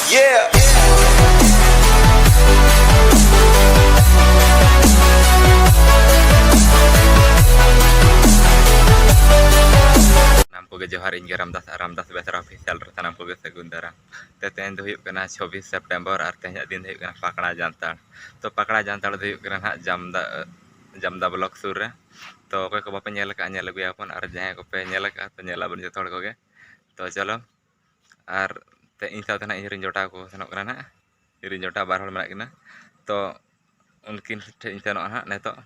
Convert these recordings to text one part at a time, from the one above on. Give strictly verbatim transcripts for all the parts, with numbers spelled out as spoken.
Yeah. ᱥᱟᱱᱟᱢ ᱠᱚᱜᱮ ᱡᱚᱦᱟᱨ, ᱤᱧ ᱜᱮ ᱨᱟᱢᱫᱟᱥ ᱟᱨ ᱨᱟᱢᱫᱟᱥ ᱵᱮᱥᱨᱟ ᱚᱯᱷᱤᱥᱤᱭᱟᱞ ᱨᱮ ᱥᱟᱱᱟᱢ ᱠᱚᱜᱮ ᱥᱟᱹᱜᱩᱱ ᱫᱟᱨᱟᱢ᱾ ᱛᱮ ᱛᱮᱦᱮᱧ ᱫᱚ ᱦᱩᱭᱩᱜ ᱠᱟᱱᱟ ᱪᱷᱚᱵᱵᱤᱥ ᱥᱮᱯᱴᱮᱢᱵᱚᱨ ᱟᱨ ᱛᱮᱦᱮᱧᱟᱜ ᱫᱤᱱ ᱫᱚ ᱦᱩᱭᱩᱜ ᱠᱟᱱᱟ ᱯᱟᱠᱲᱟ ᱡᱟᱱᱛᱟᱲ᱾ ᱛᱚ ᱯᱟᱠᱲᱟ ᱡᱟᱱᱛᱟᱲ ᱫᱚ ᱦᱩᱭᱩᱜ ᱠᱟᱱᱟ ᱱᱟᱦᱟᱜ ᱡᱟᱢᱫᱟ, ᱡᱟᱢᱫᱟ ᱵᱞᱚᱠ ᱥᱩᱨ ᱨᱮ᱾ ᱛᱚ ᱚᱠᱚᱭ ᱠᱚ ᱵᱟᱯᱮ ᱧᱮᱞ ᱟᱠᱟᱫᱼᱟ, ᱧᱮᱞ ᱟᱹᱜᱩᱭᱟᱵᱚᱱ, ᱟᱨ ᱡᱟᱦᱟᱸᱭ ᱠᱚᱯᱮ ᱧᱮᱞ ᱟᱠᱟᱫᱼᱟ ᱛᱚ ᱧᱮᱞ ᱟᱵᱚᱱ ᱡᱚᱛᱚ ᱦᱚᱲ ᱠᱚᱜᱮ᱾ ᱛᱚ ᱪᱚᱞᱚ, ᱟᱨ ᱛᱮ ᱤᱧ ᱥᱟᱶᱛᱮ ᱱᱟᱦᱟᱜ ᱤᱧ ᱨᱮᱱ ᱡᱚᱴᱟᱣ ᱠᱚ ᱥᱮᱱᱚᱜ ᱠᱟᱱᱟ ᱱᱟᱦᱟᱜ, ᱤᱧ ᱨᱮᱱ ᱡᱚᱴᱟᱣ ᱵᱟᱨ ᱦᱚᱲ ᱢᱮᱱᱟᱜ ᱠᱤᱱᱟ᱾ ᱛᱚ ᱩᱱᱠᱤᱱ ᱴᱷᱮᱱ ᱤᱧ ᱥᱮᱱᱚᱜᱼᱟ ᱱᱟᱦᱟᱜ ᱱᱤᱛᱚᱜ᱾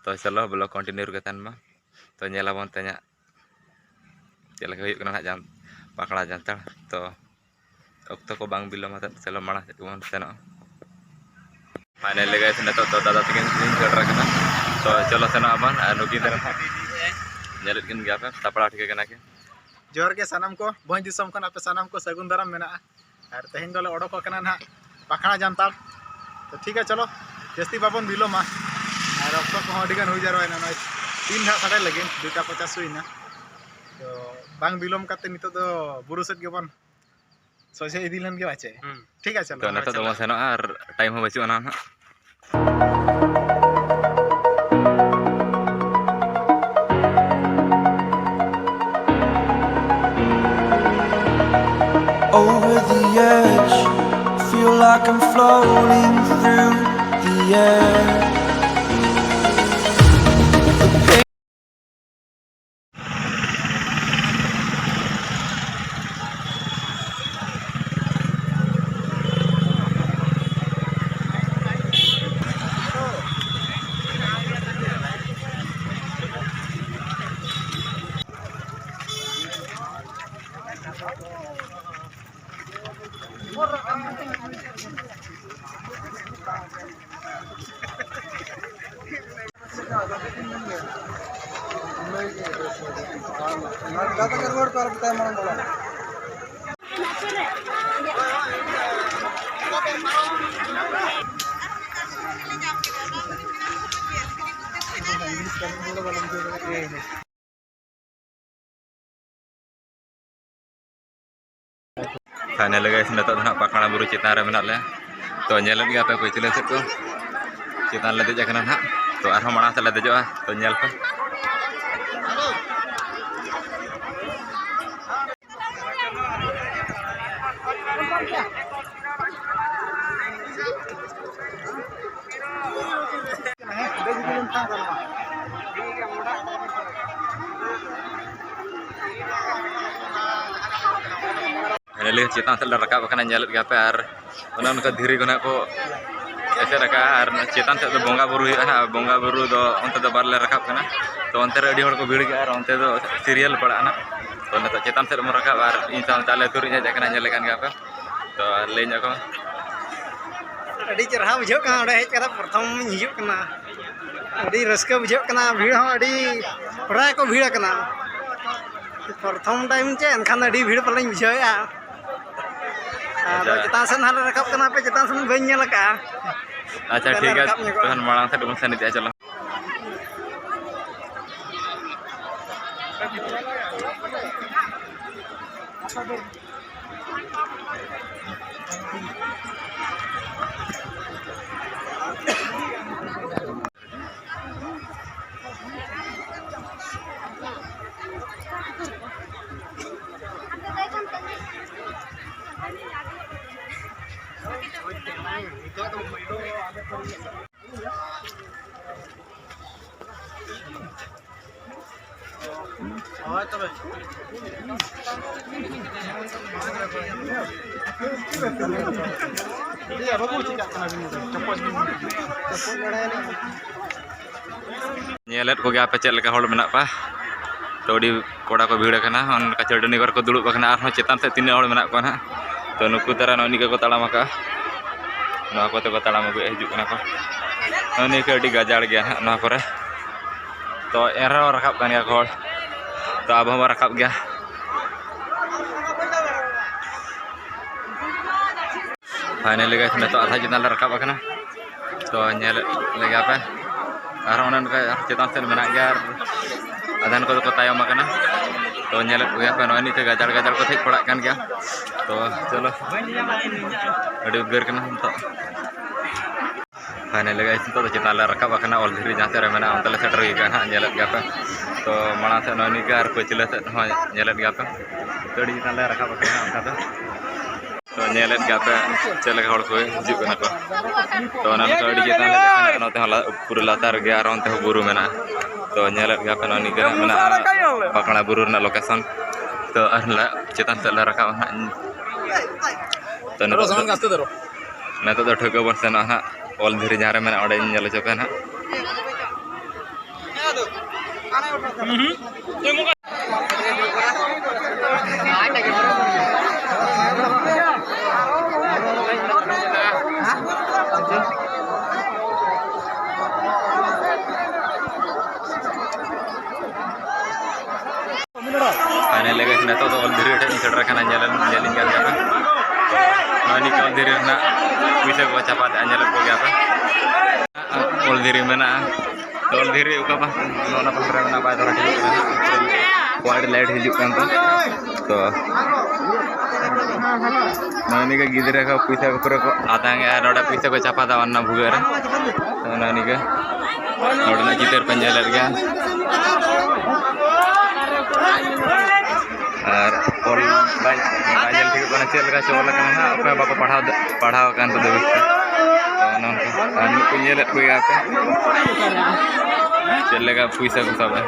ᱛᱚ ᱪᱚᱞᱚ ᱵᱞᱚᱜ ᱠᱚᱱᱴᱤᱱᱤᱭᱩ ᱨᱮᱜᱮ ᱛᱟᱦᱮᱱ ᱢᱟ᱾ ᱛᱚ ᱧᱮᱞ ᱟᱵᱚᱱ ᱛᱮᱦᱮᱧᱟᱜ ᱪᱮᱫ ᱞᱮᱠᱟ ᱦᱩᱭᱩᱜ ᱠᱟᱱᱟ ᱱᱟᱦᱟᱜ ᱡᱟᱢ-, ᱯᱟᱠᱲᱟ ᱡᱟᱱᱛᱟᱲ᱾ ᱛᱚ ᱚᱠᱛᱚ ᱠᱚ ᱵᱟᱝ ᱵᱤᱞᱚᱢ ᱟᱛᱮᱫ ᱪᱚᱞᱚ ᱢᱟᱲᱟᱝ ᱥᱮᱫ ᱜᱮᱵᱚᱱ ᱥᱮᱱᱚᱜᱼᱟ᱾ ᱯᱷᱟᱭᱱᱟᱞᱤ ᱜᱟᱭᱥ, ᱱᱤᱛᱚᱜ ᱫᱚ ᱫᱟᱫᱟ ᱛᱟᱹᱠᱤᱱ ᱠᱤᱱ ᱥᱮᱴᱮᱨ ᱟᱠᱟᱱᱟ᱾ ᱛᱚ ᱪᱚᱞᱚ ᱥᱮᱱᱚᱜ ᱟᱵᱚᱱ᱾ ᱟᱨ ᱱᱩᱠᱤᱱ ᱫᱚ ᱱᱟᱦᱟᱜ ᱧᱮᱞᱮᱫ ᱠᱤᱱ ᱜᱮᱭᱟ ᱯᱮ, ᱥᱟᱯᱲᱟᱣ ᱴᱷᱤᱠ ᱠᱟᱱᱟ ᱠᱤᱱ᱾ ᱡᱚᱦᱟᱨ ᱜᱮ ᱥᱟᱱᱟᱢ ᱠᱚ, ᱵᱷᱚᱸᱡᱽ ᱫᱤᱥᱚᱢ ᱠᱷᱚᱱ ᱟᱯᱮ ᱥᱟᱱᱟᱢ ᱠᱚ ᱥᱟᱹᱜᱩᱱ ᱫᱟᱨᱟᱢ ᱢᱮᱱᱟᱜᱼᱟ᱾ ᱟᱨ ᱛᱮᱦᱮᱧ ᱫᱚᱞᱮ ᱚᱰᱚᱠᱚᱜ ᱠᱟᱱᱟ ᱱᱟᱦᱟᱜ ᱯᱟᱠᱷᱲᱟ ᱡᱟᱱᱛᱟᱲ᱾ ᱛᱚ ᱴᱷᱤᱠ ᱜᱮᱭᱟ, ᱪᱚᱞᱚ ᱡᱟᱹᱥᱛᱤ ᱵᱟᱵᱚᱱ ᱵᱤᱞᱚᱢᱟ᱾ ᱟᱨ ᱚᱠᱛᱚ ᱠᱚᱦᱚᱸ ᱟᱹᱰᱤ ᱜᱟᱱ ᱦᱩᱭ ᱡᱟᱣᱨᱟᱭᱮᱱᱟ, ᱱᱚᱜᱼᱚᱭ ᱛᱤᱱ ᱱᱟᱦᱟᱜ ᱥᱟᱰᱮ ᱞᱟᱹᱜᱤᱫ, ᱫᱩᱭᱴᱟ ᱯᱚᱪᱟᱥ ᱦᱩᱭᱱᱟ᱾ ᱛᱚ ᱵᱟᱝ ᱵᱤᱞᱚᱢ ᱠᱟᱛᱮ ᱱᱤᱛᱚᱜ ᱫᱚ ᱵᱩᱨᱩ ᱥᱮᱫ ᱜᱮᱵᱚᱱ ᱥᱚᱡᱷᱮ ᱤᱫᱤ ᱞᱮᱱ ᱜᱮ ᱵᱟᱪᱮ᱾ ᱦᱩᱸ᱾ ᱴᱷᱤᱠ ᱟᱪᱷᱮ, ᱛᱚ ᱱᱤᱛᱚᱜ ᱫᱚᱵᱚᱱ ᱥᱮᱱᱚᱜᱼᱟ ᱟᱨ ᱴᱟᱭᱤᱢ ᱦᱚᱸ ᱵᱟᱹᱪᱩᱜ ᱟᱱᱟ ᱱᱟᱦᱟᱜ᱾ Over the edge, feel like I'm floating through the air. Finally guys, ᱱᱤᱛᱚᱜ ᱫᱚ ᱱᱟᱦᱟᱜ ᱯᱟᱠᱲᱟ ᱵᱩᱨᱩ ᱪᱮᱛᱟᱱ ᱨᱮ ᱢᱮᱱᱟᱜ ᱞᱮᱭᱟ᱾ ᱛᱚ ᱧᱮᱞᱮᱫ ᱜᱮᱭᱟ ᱯᱮ ᱯᱟᱹᱪᱷᱞᱟᱹ ᱥᱮᱫ ᱠᱚ, ᱪᱮᱛᱟᱱ ᱞᱮ ᱫᱮᱡ ᱟᱠᱟᱱᱟ ᱱᱟᱦᱟᱜ᱾ ᱛᱚ ᱟᱨᱦᱚᱸ ᱢᱟᱲᱟᱝ ᱥᱮᱫ ᱞᱮ ᱫᱮᱡᱚᱜᱼᱟ, ᱛᱚ ᱧᱮᱞ ᱯᱮ᱾ Finally ᱪᱮᱛᱟᱱ ᱥᱮᱫ ᱞᱮ ᱨᱟᱠᱟᱵ ᱟᱠᱟᱱᱟ, ᱧᱮᱞᱮᱫ ᱜᱮᱭᱟ ᱯᱮ᱾ ᱟᱨ ᱚᱱᱮ ᱚᱱᱠᱟ ᱫᱷᱤᱨᱤ ᱠᱚ ᱱᱟᱦᱟᱜ ᱠᱚ ᱮᱥᱮᱫ ᱟᱠᱟᱫᱼᱟ, ᱟᱨ ᱪᱮᱛᱟᱱ ᱥᱮᱫ ᱫᱚ ᱵᱚᱸᱜᱟ ᱵᱩᱨᱩ ᱦᱩᱭᱩᱜᱼᱟ ᱱᱟᱦᱟᱜ᱾ ᱵᱚᱸᱜᱟ ᱵᱩᱨᱩ ᱫᱚ ᱚᱱᱛᱮ ᱫᱚ ᱵᱟᱞᱮ ᱨᱟᱠᱟᱵ ᱠᱟᱱᱟ, ᱛᱚ ᱚᱱᱛᱮ ᱨᱮ ᱟᱹᱰᱤ ᱦᱚᱲ ᱠᱚ ᱵᱷᱤᱲ ᱜᱮᱭᱟ ᱟᱨ ᱚᱱᱛᱮ ᱫᱚ ᱥᱤᱨᱤᱭᱟᱞ ᱯᱟᱲᱟᱜᱼᱟ ᱱᱟᱦᱟᱜ᱾ ᱛᱚ ᱱᱤᱛᱚᱜ ᱪᱮᱛᱟᱱ ᱥᱮᱫ ᱵᱚᱱ ᱨᱟᱠᱟᱵᱼᱟ, ᱟᱨ ᱤᱧ ᱥᱟᱶᱛᱮ ᱟᱞᱮ ᱟᱹᱛᱩ ᱨᱤᱧ ᱦᱮᱡ ᱟᱠᱟᱱᱟ, ᱧᱮᱞᱮ ᱠᱟᱱ ᱜᱮᱭᱟ ᱯᱮ᱾ ᱛᱚ ᱞᱟᱹᱭ ᱧᱚᱜ ᱠᱚ᱾ ᱟᱹᱰᱤ ᱪᱮᱨᱦᱟ ᱵᱩᱡᱷᱟᱹᱜ ᱠᱟᱱᱟ, ᱚᱸᱰᱮ ᱦᱮᱡ ᱠᱟᱛᱮ ᱯᱨᱚᱛᱷᱚᱢ ᱤᱧ ᱦᱤᱡᱩᱜ ᱠᱟᱱᱟ᱾ ᱟᱹᱰᱤ ᱨᱟᱹᱥᱠᱟᱹ ᱵᱩᱡᱷᱟᱹᱜ ᱠᱟᱱᱟ, ᱵᱷᱤᱲ ᱦᱚᱸ ᱟᱹᱰᱤ ᱯᱨᱟᱭ ᱠᱚ ᱵᱷᱤᱲ ᱟᱠᱟᱱᱟ᱾ ᱯᱨᱚᱛᱷᱚᱢ ᱴᱟᱭᱤᱢ ᱪᱮ, ᱮᱱᱠᱷᱟᱱ ᱫᱚ ᱟᱹᱰᱤ ᱵᱷᱤᱲ ᱯᱟᱞᱮᱧ ᱵᱩᱡᱷᱟᱹᱣᱮᱫᱼᱟ᱾ ᱟᱫᱚ ᱟᱪᱪᱷᱟ᱾ ᱪᱮᱛᱟᱱ ᱥᱮᱫ ᱦᱟᱸᱜ ᱞᱮ ᱨᱟᱠᱟᱵ ᱠᱟᱱᱟ, ᱦᱟᱯᱮ ᱪᱮᱛᱟᱱ ᱥᱮᱫ ᱵᱟᱹᱧ ᱧᱮᱞ ᱟᱠᱟᱫᱼᱟ᱾ ᱟᱪᱪᱷᱟ, ᱛᱟᱦᱞᱮ ᱴᱷᱤᱠ ᱜᱮᱭᱟ, ᱨᱟᱠᱟᱵ ᱧᱚᱜᱚᱜᱼᱟ᱾ ᱛᱚᱠᱷᱚᱱ ᱢᱟᱲᱟᱝ ᱥᱮᱫ ᱵᱚᱱ ᱥᱮᱱ ᱤᱫᱤᱜᱼᱟ, ᱪᱚᱞᱚ᱾ ᱦᱳᱭ ᱛᱚᱵᱮ᱾ ᱤᱭᱟᱹ, ᱵᱟᱹᱵᱩ, ᱪᱤᱠᱟᱜ ᱠᱟᱱᱟ ᱵᱤᱱ? ᱪᱚᱯᱚᱡ ᱵᱤᱱ᱾ ᱧᱮᱞᱮᱫ ᱠᱚᱜᱮᱭᱟ ᱯᱮ ᱪᱮᱫ ᱞᱮᱠᱟ ᱦᱚᱲ ᱢᱮᱱᱟᱜ ᱠᱚᱣᱟ᱾ ᱛᱚ ᱟᱹᱰᱤ ᱠᱚᱲᱟ ᱠᱚ ᱵᱷᱤᱲ ᱟᱠᱟᱱᱟ, ᱚᱱᱠᱟ ᱪᱟᱹᱴᱟᱹᱱᱤ ᱠᱚᱨᱮ ᱠᱚ ᱫᱩᱲᱩᱵ ᱟᱠᱟᱱᱟ᱾ ᱟᱨᱦᱚᱸ ᱪᱮᱛᱟᱱ ᱥᱮᱫ ᱛᱤᱱᱟᱹᱜ ᱦᱚᱲ ᱢᱮᱱᱟᱜ ᱠᱚᱣᱟ ᱱᱟᱦᱟᱜ, ᱛᱚ ᱱᱩᱠᱩ ᱛᱟᱨᱟ ᱱᱚᱜᱼᱚᱭ ᱱᱤᱝᱠᱟᱹ ᱠᱚ ᱛᱟᱲᱟᱢ ᱟᱠᱟᱜᱼᱟ᱾ ᱱᱚᱣᱟ ᱠᱚᱛᱮ ᱠᱚ ᱛᱟᱲᱟᱢ ᱟᱹᱜᱩᱭᱮᱫ ᱦᱤᱡᱩᱜ ᱠᱟᱱᱟ ᱠᱚ᱾ ᱱᱚᱜᱼᱚᱭ ᱱᱤᱝᱠᱟᱹ ᱟᱹᱰᱤ ᱜᱟᱡᱟᱲ ᱜᱮᱭᱟ ᱱᱟᱦᱟᱜ ᱱᱚᱣᱟ ᱠᱚᱨᱮ, ᱛᱚ ᱮᱱᱨᱮᱦᱚᱸ ᱨᱟᱠᱟᱵ ᱠᱟᱱ ᱜᱮᱭᱟ ᱠᱚ ᱦᱚᱲ, ᱛᱚ ᱟᱵᱚ ᱦᱚᱸᱵᱚᱱ ᱨᱟᱠᱟᱵ ᱜᱮᱭᱟ᱾ Finally guys, ᱱᱤᱛᱚᱜ ᱟᱫᱷᱟ ᱪᱮᱛᱟᱱ ᱞᱮ ᱨᱟᱠᱟᱵ ᱟᱠᱟᱱᱟ, ᱛᱚ ᱧᱮᱞ ᱞᱮᱜᱟ ᱯᱮ᱾ ᱟᱨ ᱚᱱᱮ ᱚᱱᱠᱟ ᱪᱮᱛᱟᱱ ᱥᱮᱫ ᱢᱮᱱᱟᱜ ᱜᱮᱭᱟ, ᱟᱨ ᱟᱫᱷᱮᱱ ᱠᱚᱫᱚ ᱠᱚ ᱛᱟᱭᱚᱢ ᱟᱠᱟᱱᱟ᱾ ᱛᱚ, ᱧᱮᱞᱮᱫ ᱠᱚᱜᱮᱭᱟ ᱯᱮ, ᱱᱚᱜᱼᱚᱭ ᱱᱤᱛᱚᱜ ᱜᱟᱡᱟᱲ ᱜᱟᱡᱟᱲ ᱠᱚ ᱦᱮᱡ ᱯᱟᱲᱟᱜ ᱠᱟᱱ ᱜᱮᱭᱟ᱾ ᱛᱚ, ᱪᱚᱞᱚ, ᱟᱹᱰᱤ ᱩᱫᱽᱜᱟᱹᱨ ᱠᱟᱱᱟ ᱱᱤᱛᱚᱜ᱾ Finally guys, ᱱᱤᱛᱚᱜ ᱫᱚ ᱪᱮᱛᱟᱱ ᱞᱮ ᱨᱟᱠᱟᱵ ᱟᱠᱟᱱᱟ, ᱚᱞ ᱫᱷᱤᱨᱤ ᱡᱟᱦᱟᱸ ᱥᱮᱫ ᱨᱮ ᱢᱮᱱᱟᱜᱼᱟ, ᱚᱱᱛᱮ ᱞᱮ ᱥᱮᱴᱮᱨ ᱦᱩᱭ ᱟᱠᱟᱱᱟ ᱦᱟᱸᱜ, ᱧᱮᱞᱮᱫ ᱜᱮᱭᱟ ᱯᱮ᱾ ᱛᱚ, ᱢᱟᱲᱟᱝ ᱥᱮᱫ ᱱᱚᱜᱼᱚᱭ ᱱᱤᱝᱠᱟᱹ ᱟᱨ ᱯᱟᱹᱪᱷᱞᱟᱹ ᱥᱮᱫ ᱦᱚᱸ ᱧᱮᱞᱮᱫ ᱜᱮᱭᱟ ᱯᱮ᱾ ᱛᱚ, ᱟᱹᱰᱤ ᱪᱮᱛᱟᱱ ᱞᱮ ᱨᱟᱠᱟᱵ ᱟᱠᱟᱱᱟ ᱚᱱᱠᱟ ᱫᱚ᱾ ᱛᱚ, ᱧᱮᱞᱮᱫ ᱜᱮᱭᱟ ᱯᱮ ᱪᱮᱫ ᱞᱮᱠᱟ ᱦᱚᱲ ᱠᱚ ᱦᱤᱡᱩᱜ ᱠᱟᱱᱟ ᱠᱚ᱾ ᱛᱚ, ᱚᱱᱟ ᱱᱚᱛᱮ ᱟᱹᱰᱤ ᱪᱮᱛᱟᱱ ᱞᱮ ᱫᱮᱡ ᱟᱠᱟᱱᱟ, ᱱᱚᱛᱮ ᱦᱚᱸ ᱞᱟ-, ᱯᱩᱨᱟᱹ ᱞᱟᱛᱟᱨ ᱨᱮᱜᱮ ᱟᱨ ᱚᱱᱛᱮ ᱦᱚᱸ ᱵᱩᱨᱩ ᱢᱮᱱᱟᱜᱼᱟ᱾ ᱛᱚ, ᱧᱮᱞᱮᱫ ᱜᱮᱭᱟ ᱯᱮ ᱱᱚᱜᱼᱚᱭ ᱱᱤᱝᱠᱟᱹ ᱱᱟᱜ ᱢᱮᱱᱟᱜᱼᱟ ᱯᱟᱠᱲᱟ ᱵᱩᱨᱩ ᱨᱮᱱᱟᱜ location᱾ ᱛᱚ, ᱟᱨ ᱞᱟ-, ᱪᱮᱛᱟᱱ ᱥᱮᱫ ᱞᱮ ᱨᱟᱠᱟᱵᱼᱟ ᱱᱟᱦᱟᱜ᱾ ᱛᱚ, ᱱᱤᱛᱚᱜ ᱫᱚ, ᱱᱤᱛᱚᱜ ᱫᱚ ᱴᱷᱟᱹᱣᱠᱟᱹ ᱵᱚᱱ ᱥᱮᱱᱚᱜᱼᱟ ᱱᱟᱦᱟᱜ, ᱚᱞ ᱫᱷᱤᱨᱤ ᱡᱟᱦᱟᱸ ᱨᱮ ᱢᱮᱱᱟᱜᱼᱟ, ᱚᱸᱰᱮᱧ ᱧᱮᱞ ᱦᱚᱪᱚ ᱯᱮᱭᱟ ᱱᱟᱦᱟᱜ᱾ Finally guys, ᱱᱤᱛᱚᱜ ᱫᱚ ᱚᱞ ᱫᱷᱤᱨᱤ ᱴᱷᱮᱱ ᱤᱧ ᱥᱮᱴᱮᱨ ᱟᱠᱟᱱᱟ, ᱧᱮᱞ, ᱧᱮᱞᱤᱧ ᱠᱟᱱ ᱜᱮᱭᱟ ᱯᱮ᱾ ᱱᱚᱜᱼᱚᱭ ᱱᱤᱝᱠᱟᱹ ᱚᱞ ᱫᱷᱤᱨᱤ ᱨᱮᱱᱟᱜ ᱯᱩᱭᱥᱟᱹ ᱠᱚ ᱪᱷᱟᱯᱟ ᱛᱮᱜᱼᱟ, ᱧᱮᱞᱮᱫ ᱠᱚᱜᱮᱭᱟ ᱯᱮ᱾ ᱚᱞ ᱫᱷᱤᱨᱤ ᱢᱮᱱᱟᱜᱼᱟ᱾ ᱛᱚ, ᱚᱞ ᱫᱷᱤᱨᱤ ᱚᱠᱟ ᱯᱟᱦᱴᱟ, ᱱᱚᱜᱼᱚ ᱱᱟ ᱯᱟᱦᱴᱟ ᱨᱮ ᱢᱮᱱᱟᱜᱼᱟ, ᱵᱟᱭ ᱫᱷᱚᱨᱟ ᱴᱷᱤᱠᱚᱜ ᱠᱟᱱᱟ᱾ Wide light ᱦᱤᱡᱩᱜ ᱠᱟᱱ ᱛᱟᱦᱮᱸ᱾ ᱛᱚ, ᱱᱚᱜᱼᱚᱭ ᱱᱤᱝᱠᱟᱹ ᱜᱤᱫᱽᱨᱟᱹ ᱠᱚ ᱯᱩᱭᱥᱟᱹ ᱠᱚ ᱯᱩᱨᱟᱹ ᱠᱚ ᱟᱛᱟᱝ ᱮᱜᱼᱟ, ᱱᱚᱰᱮ ᱯᱩᱭᱥᱟᱹ ᱠᱚ ᱪᱷᱟᱯᱟᱫᱟ ᱚᱱᱟ ᱵᱷᱩᱜᱟᱹᱜ ᱨᱮ᱾ ᱛᱚ, ᱱᱚᱜᱼᱚᱭ ᱱᱤᱝᱠᱟᱹ ᱱᱚᱰᱮᱱᱟᱜ ᱪᱤᱛᱟᱹᱨ ᱯᱮ ᱧᱮᱞᱮᱫ ᱜᱮᱭᱟ᱾ ᱟᱨ ᱚᱞ ᱵᱟᱭ, ᱵᱟᱭ ᱧᱮᱞ ᱴᱷᱤᱠᱚᱜ ᱠᱟᱱᱟ, ᱪᱮᱫ ᱞᱮᱠᱟ ᱪᱚ ᱚᱞ ᱟᱠᱟᱱᱟ ᱦᱟᱸᱜ, ᱚᱠᱚᱭ ᱵᱟᱠᱚ ᱯᱟᱲᱦᱟᱣ ᱫᱟ-, ᱯᱟᱲᱦᱟᱣ ᱟᱠᱟᱱ ᱛᱟᱵᱚ ᱵᱮᱥ ᱛᱮ᱾ ᱛᱚ, ᱚᱱᱮ ᱚᱱᱠᱟ᱾ ᱟᱨ ᱱᱩᱠᱩ ᱧᱮᱞᱮᱫ ᱠᱚᱜᱮᱭᱟ ᱯᱮ, ᱪᱮᱫ ᱞᱮᱠᱟ ᱯᱩᱭᱥᱟᱹ ᱠᱚ ᱥᱟᱵᱟ᱾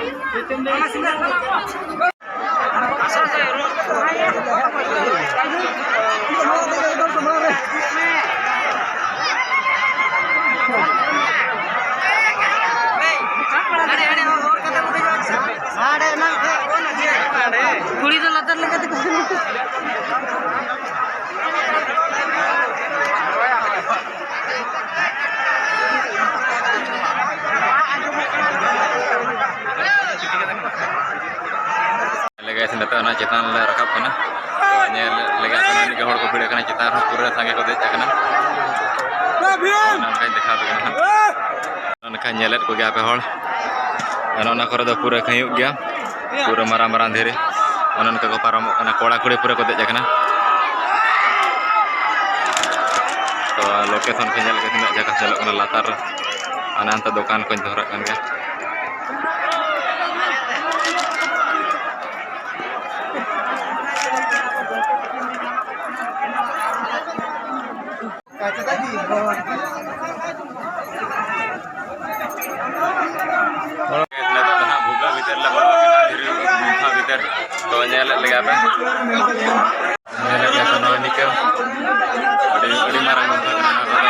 ᱠᱩᱲᱤ ᱫᱚ ᱞᱟᱛᱟᱨ ᱞᱮᱠᱟ ᱛᱮᱠᱚ ᱞᱮᱜᱮ ᱱᱤᱛᱚᱜ ᱚᱱᱟ ᱪᱮᱛᱟᱱ ᱞᱮ ᱨᱟᱠᱟᱵ ᱠᱟᱱᱟ᱾ ᱛᱚ, ᱧᱮᱞ ᱞᱮᱜᱮ ᱟᱯᱮ ᱱᱚᱜᱼᱚᱭ ᱱᱤᱝᱠᱟᱹ ᱦᱚᱲ ᱠᱚ ᱵᱷᱤᱲ ᱟᱠᱟᱱᱟ, ᱪᱮᱛᱟᱱ ᱨᱮᱦᱚᱸ ᱯᱩᱨᱟᱹ ᱥᱟᱸᱜᱮ ᱠᱚ ᱫᱮᱡ ᱟᱠᱟᱱᱟ᱾ ᱚᱱᱟ ᱚᱱᱠᱟᱧ ᱫᱮᱠᱷᱟᱣ ᱟᱯᱮ ᱠᱟᱱᱟ ᱦᱟᱸᱜ᱾ ᱢᱮᱱᱠᱷᱟᱱ ᱧᱮᱞᱮᱫ ᱠᱚᱜᱮᱭᱟ ᱯᱮ ᱦᱚᱲ, ᱚᱱᱮ ᱚᱱᱟ ᱠᱚᱨᱮ ᱫᱚ ᱯᱩᱨᱟᱹ ᱠᱷᱟᱹᱭᱩᱜ ᱜᱮᱭᱟ, ᱯᱩᱨᱟᱹ ᱢᱟᱨᱟᱝ ᱢᱟᱨᱟᱝ ᱫᱷᱤᱨᱤ᱾ ᱚᱱᱮ ᱚᱱᱠᱟ ᱠᱚ ᱯᱟᱨᱚᱢᱚᱜ ᱠᱟᱱᱟ, ᱠᱚᱲᱟ ᱠᱩᱲᱤ ᱯᱩᱨᱟᱹ ᱠᱚ ᱫᱮᱡ ᱟᱠᱟᱱᱟ᱾ ᱛᱚ ᱞᱳᱠᱮᱥᱚᱱ ᱠᱚ ᱧᱮᱞ ᱠᱟᱛᱮ ᱛᱤᱱᱟᱹᱜ ᱡᱟᱭᱜᱟ ᱧᱮᱞᱚᱜ ᱠᱟᱱᱟ ᱞᱟᱛᱟᱨ ᱨᱮ, ᱚᱱᱮ ᱚᱱᱛᱮ ᱫᱚᱠᱟᱱ ᱠᱚᱧ ᱫᱚᱦᱚᱨᱟᱜ ᱠᱟᱱ ᱜᱮᱭᱟ᱾ ᱱᱤᱛᱚᱜ ᱫᱚ ᱦᱟᱸᱜ ᱵᱷᱩᱜᱟᱹᱜ ᱵᱷᱤᱛᱟᱹᱨ ᱞᱮ ᱵᱚᱞᱚ ᱟᱠᱟᱱᱟ, ᱫᱷᱤᱨᱤ ᱜᱩᱢᱯᱷᱟ ᱵᱷᱤᱛᱟᱹᱨ᱾ ᱛᱚ ᱧᱮᱞᱮᱫ ᱞᱮᱜᱟ ᱯᱮ, ᱧᱮᱞᱮᱫ ᱜᱮᱭᱟ ᱯᱮ ᱱᱚᱜᱼᱚᱭ ᱱᱤᱝᱠᱟᱹ ᱟᱹᱰᱤ, ᱟᱹᱰᱤ ᱢᱟᱨᱟᱝ ᱜᱩᱢᱯᱷᱟ ᱠᱟᱱᱟ ᱱᱚᱣᱟ ᱠᱚᱫᱚ᱾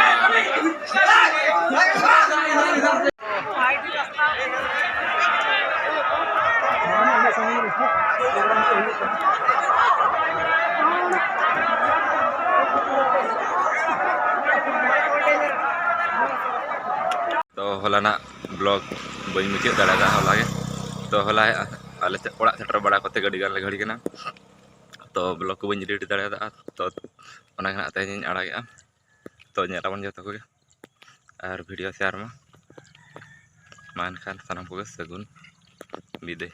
ᱛᱚ ᱦᱚᱞᱟᱱᱟᱜ ᱵᱞᱚᱜ ᱵᱟᱹᱧ ᱢᱩᱪᱟᱹᱫ ᱫᱟᱲᱮᱭᱟᱫᱟ ᱦᱚᱞᱟ ᱜᱮ᱾ ᱛᱚ ᱦᱚᱞᱟ ᱟᱞᱮ ᱚᱲᱟᱜ ᱥᱮᱴᱮᱨ ᱵᱟᱲᱟ ᱠᱟᱛᱮ ᱟᱹᱰᱤ ᱜᱟᱱ ᱞᱮ ᱜᱷᱟᱹᱲᱤ ᱠᱟᱱᱟ᱾ ᱛᱚ ᱵᱞᱚᱜ ᱠᱚ ᱵᱟᱹᱧ ᱮᱰᱤᱴ ᱫᱟᱲᱮᱭᱟᱫᱟ᱾ ᱛᱚ ᱚᱱᱟ ᱜᱮ ᱱᱟᱜ ᱛᱮᱦᱮᱧ ᱤᱧ ᱟᱲᱟᱜᱮᱜᱼᱟ᱾ ᱛᱚ ᱧᱮᱞ ᱟᱵᱚᱱ ᱡᱚᱛᱚ ᱠᱚᱜᱮ ᱟᱨ ᱵᱷᱤᱰᱤᱭᱳ ᱥᱮᱭᱟᱨ ᱢᱟ᱾ ᱢᱟ ᱮᱱᱠᱷᱟᱱ ᱥᱟᱱᱟᱢ ᱠᱚᱜᱮ ᱥᱟᱹᱜᱩᱱ ᱵᱤᱫᱟᱹᱭ᱾